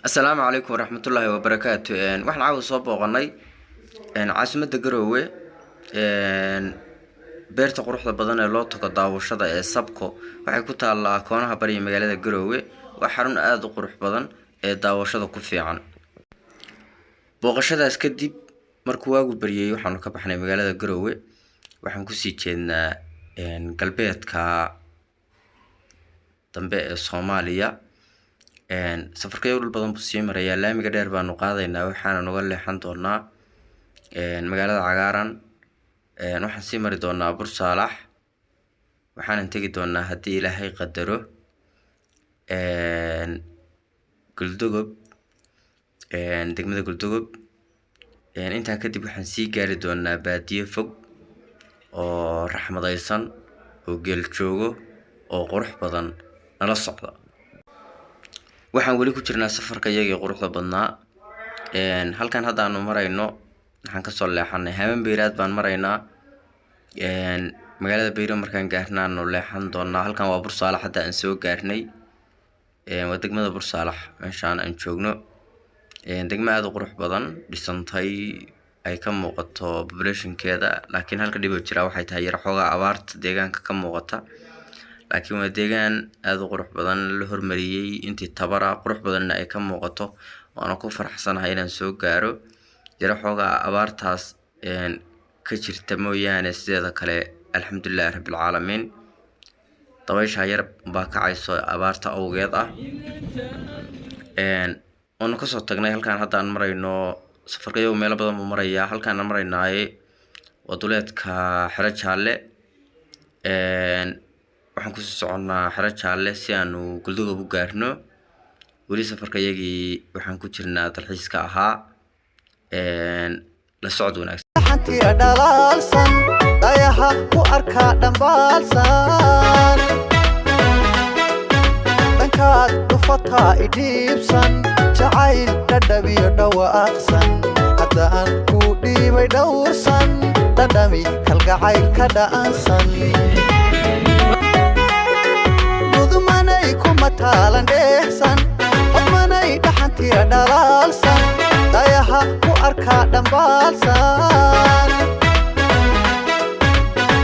Asalaamu calaykum waraxmatullaahi wabarakaatu. Waxaan caawa soo booqanay caasimadda Garoowe, beerta quruxda badan ee loo tago daawashada ee Sabco. Waxay ku taallaa koonaha bariga magaalada Garoowe. Waa xarun aada u qurux badan ee daawashada ku fiican. Booqashadaas kadib, markuu waagu baryay, waxaanu ka baxnay magaalada Garoowe. Waxaan kusii jeednaa galbeedka dambe ee Soomaaliya. Safarkayo dhul badan buu sii marayaa. Laamiga dheer baanu qaadaynaa, waxaana noga leexan doonaa magaalada cagaaran. Waxaan sii mari doonaa Bursaalax. Waxaanan tegi doonaa, haddii Ilaahay qadaro, Goldogob, degmada Goldogob. Intaa kadib waxaan sii gaari doonaa baadiyo fog oo raxmadaysan oo geel joogo oo qurux badan. Nala socda. Waxaan weli ku jirnaa safarka iyagii quruxda badnaa. Halkan hadda aanu marayno, waxaan kasoo leexanay Haman Beyraad baan maraynaa. Magaalada Beyro markaan gaarnaanu leexan doonaa. Halkan waa Bursaalax hadda aan soo gaarnay. Waa degmada Bursaalax meeshaan aan joogno. Degmo aada u qurux badan dhisantay, ay ka muuqato populationkeeda, laakiin halka dhiboo jira waxay tahay yar xoogaa abaarta deegaanka ka muuqata. Laakiin waa deegaan aada u qurux badan, la hormariyey intii tabara, qurux badanna ay ka muuqato. Waana ku faraxsanahay inaan soo gaaro. Yaro xoogaa abaartaas ka jirta mooyaane, sideeda kale alxamdulilahi rabbilcaalamiin. Dabayshaa yar baa kacayso abaarta awgeed ah. Waanu kasoo tagnay halkaan hadda aan marayno. Safarkayagu meelo badan buu marayaa. Halkaan aan maraynaaye waa duleedka Xero Jaalle. Waxaan kusii soconnaa Xero Jaalle si aanu Goldogob u gaarno. Weli safarkayagii waxaan ku jirnaa dalxiiska ahaa. La socod wanaagsan. Xantiya dhalaalsan, dayaha ku arkaa dhambaalsan, dhankaad dhufataa idhiibsan, jacayl dhadhabiyo dhawaaqsan, haddaan kuu dhiibay dhowrsan, dhadhami kalgacayl ka dha'ansan. Gudmanay kuma taalan dheehsan, hodmanay dhaxantiya dhalaalsan, dayaha ku arkaa dhambaalsan,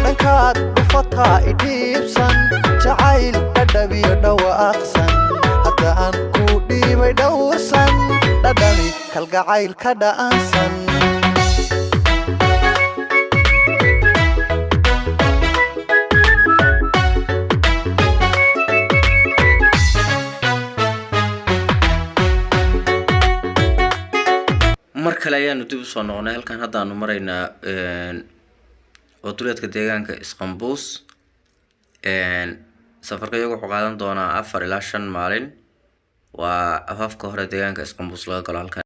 dhankaad dhufataa idhiibsan, jacayl dhadhabiyo dhawaaqsan, haddaan kuu dhiibay dhowrsan, dhadhami kalgacayl ka dha'ansan. Mar kale ayaanu dib usoo noqonay. Halkan haddaanu maraynaa oo duleedka deegaanka Isqambuus. Safarka iyagu wuxuu qaadan doonaa 4 ilaa 5 maalin. Waa afaafka hore deegaanka Isqambuus laga galo halkan.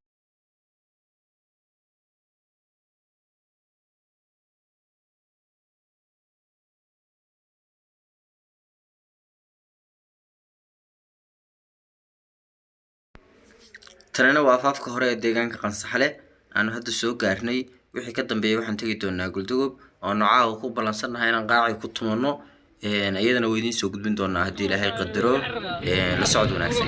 Tanina waa afaafka hore ee deegaanka Qansaxle aanu hadda soo gaarnay. Wixii ka dambeeyay waxaan tegi doonaa Goldogob, oonu caawa ku ballansannahay inaan qaaci ku tumanno. Iyadana waa idiin soo gudbin doonaa haddii Ilaahay qadaro. La socod wanaagsan.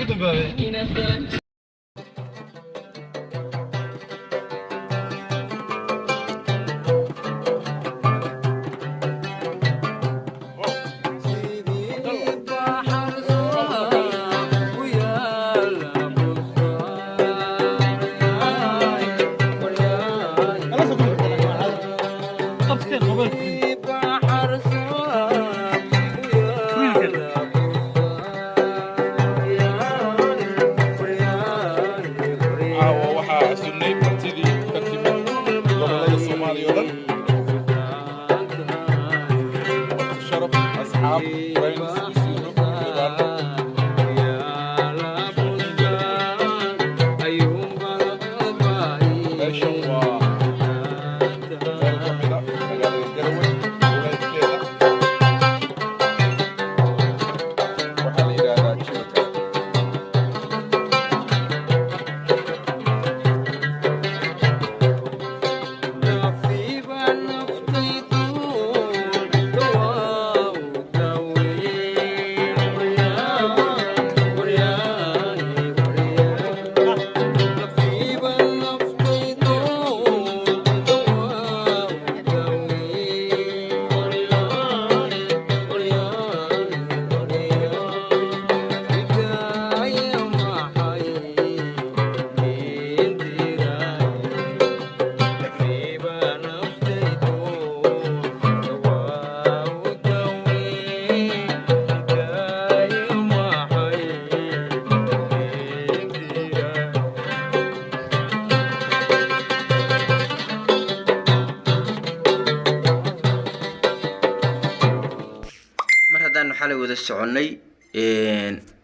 soconnay.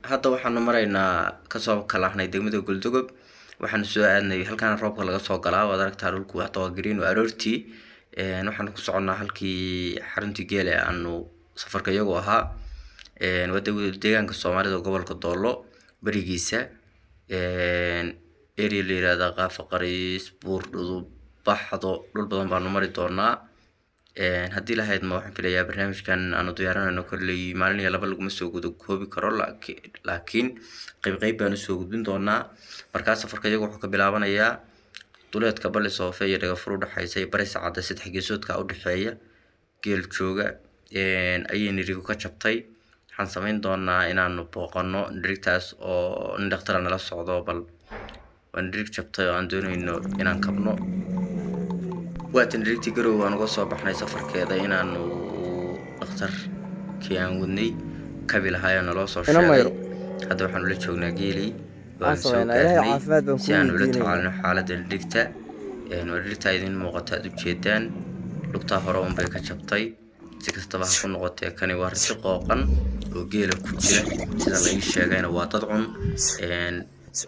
Hadda waxaanu maraynaa, kasoo kalahnay degmada Goldogob, waxaanu soo aadnay halkaana roobka laga soo galaa. Waad aragtaa, dhulku hadda waa green, waa aroortii. Waxaanu ku soconnaa halkii xaruntii geela ee aanu safarka iyagu ahaa. Waa deegaanka Soomaalida, gobolka Doolo berigiisa, area la yirahda Qaafa Qariis, Buur Dhudub, Baxdo. Dhul badan baanu mari doonaa haddii lahayd. Ma waxaan filayaa barnaamijkan aanu diyaarinayno kolley maalin iyo laba laguma soo guda koobi karo, laakiin qayb qayb baan usoo gudbin doonaa. Markaa safarka iyagu wuxuu ka bilaabanayaa duleedka Balli Soofe iyo Dhagafur udhexeysa iyo Bari Sacadda, saddex geesoodka udhexeeya geel jooga ayay nirigu ka jabtay. Waxaan samayn doonaa inaanu booqano nirigtaas oo nin dhakhtara nala socdo. Bal waa nirig jabtay oo aan doonayno inaan kabno. Waatan nirigtii Garow aan uga soo baxnay safarkeeda, inaanu dhakhtarkii aan wadnay kabi lahaayoo naloo soo Ina sheegay. Mayro. Hadda waxaanu la joognaa geelii waan Waxaan soo sameynaa, Ilaahay gaarnay caafimaad baan si kuu aan ula weydiinaynaa. tacaalno xaaladda nirigta. Waa nirigtaa idin muuqata, aad ujeedaan, lugtaa hore unbay ka jabtay. Si kastaba ha ku noqotee, kani waa rati qooqan oo geela ku jira. Sida la ii sheegayna waa dad cun.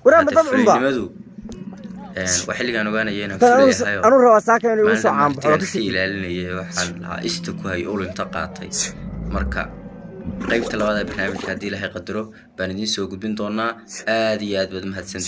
Waraa ma Hadda dad cun ba? fulaynimadu waa xilligaan ogaanaya inaan Tan fulay ahayo. anuu rabaa saaka inuu igu Maalin soo caanbaxo martigaan waa ka iska shaki. ilaalinayay, waxaan lahaa ista ku hay ulinta qaatay. Marka qaybta labaad ee barnaamijka, haddii Ilaahay qadaro, baan idiin soo gudbin doonaa. Aad iyo aad baad mahadsantihiin.